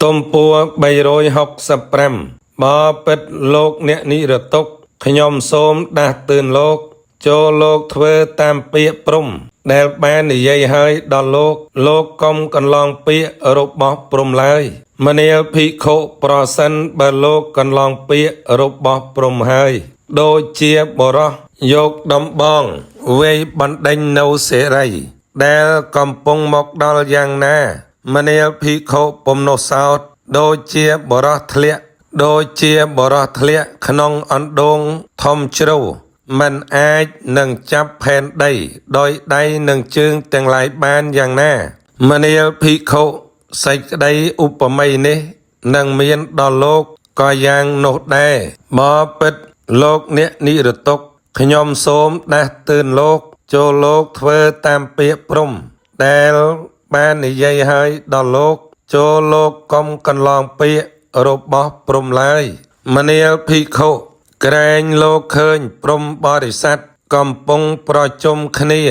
ទំពួរ365បពិតលោកអ្នកនិរតុកខ្ញុំសូមដាស់តឿនលោក ចូលលោកធ្វើតាមពាក្យព្រំ ដែលបាននិយាយហើយដល់លោក លោកកុំកន្លងពាក្យរបស់ព្រំឡើយមនាលភិក្ខុប្រសិនបើលោកកន្លងពាក្យរបស់ព្រំហើយ ដូចជាបរោះយកដំបងវៃបណ្ដេញនៅសេរី ដែលកំពុងមកដល់យ៉ាងណាមនាលភិក្ខុពំនោះសោតដូចជាបរោះធ្លាក់ដូចជាបរោះធ្លាក់ក្នុងអណ្ដូងធំជ្រៅមិនអាចនឹងចាប់ផែនដីដោយដៃនិងជើងទាំងឡាយបានយ៉ាងណាមនាលភិក្ខុសេចក្តីឧបមានេះនឹងមានដល់លោកក៏យ៉ាងនោះដែរបពិតលោកអ្នកនិរតុកខ្ញុំសូមដាស់តឿនលោក ចូលលោកធ្វើតាមពាក្យព្រំ ដែលបាននិយាយហើយដល់លោក ចូលលោកកុំកន្លងពាក្យរបស់ព្រំឡើយមនាលភិក្ខុក្រែងលោកឃើញព្រំបរិស័ទកំពុងប្រជុំគ្នា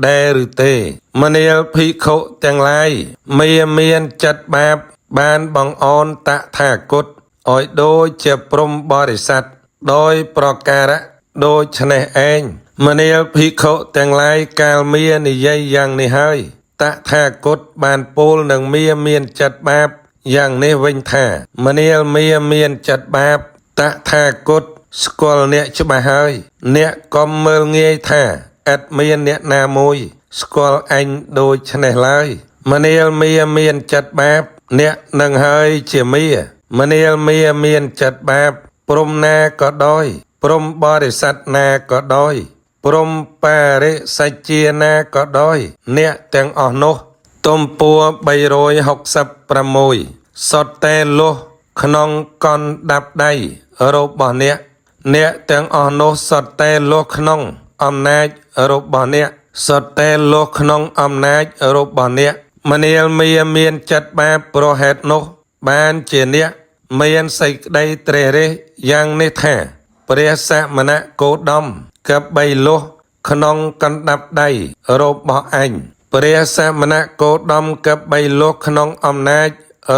ដែរឬទេមនាលភិក្ខុទាំងឡាយមាមានចិត្តបាបបានបង្អោនតថាគតឲ្យដូចជាព្រំបរិស័ទដោយប្រការៈដូច្នេះឯងមនាលភិក្ខុទាំងឡាយកាលមានិយាយយ៉ាងនេះហើយតថាគតបានពោលនឹងមាមានចិត្តបាបយ៉ាងនេះវិញថាមនាលមាមានចិត្តបាបតថាគតស្គាល់អ្នកច្បាស់ហើយអ្នកកុំមើលងាយថាឥតមានអ្នកណាមួយស្គាល់អញដូច្នេះឡើយមនាលមាមានចិត្តបាបអ្នកនឹងហើយជាមាមនាលមាមានចិត្តបាបព្រំណាក៏ដោយព្រំបរិស័ទណាក៏ដោយព្រំបរិសច្ជាណាក៏ដោយអ្នកទាំងអស់នោះទំពួរ366សុទ្ធតែលុះក្នុងកណ្ដាប់ដៃរបស់អ្នក អ្នកទាំងអស់នោះសុទ្ធតែលុះក្នុងអំណាចរបស់អ្នកសុទ្ធតែលុះក្នុងអំណាចរបស់អ្នកមនាលមាមានចិត្តបាបប្រហេតុនោះ បានជាអ្នកមានសេចក្តីត្រេះរិះយ៉ាងនេះថា ព្រះសមណគោតមកបីលុះក្នុងកណ្ដាប់ដៃរបស់អញព្រះសមណគោតមកបីលុះក្នុងអំណាច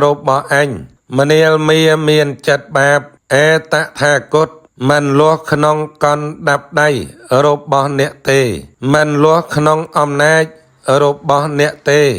របស់អញមនាលមាមានចិត្តបាបអេតថាគតមិនលាស់ក្នុងកណ្ដាប់ដៃរបស់អ្នកទេមិនលាស់ក្នុងអំណាចរបស់អ្នកទេ។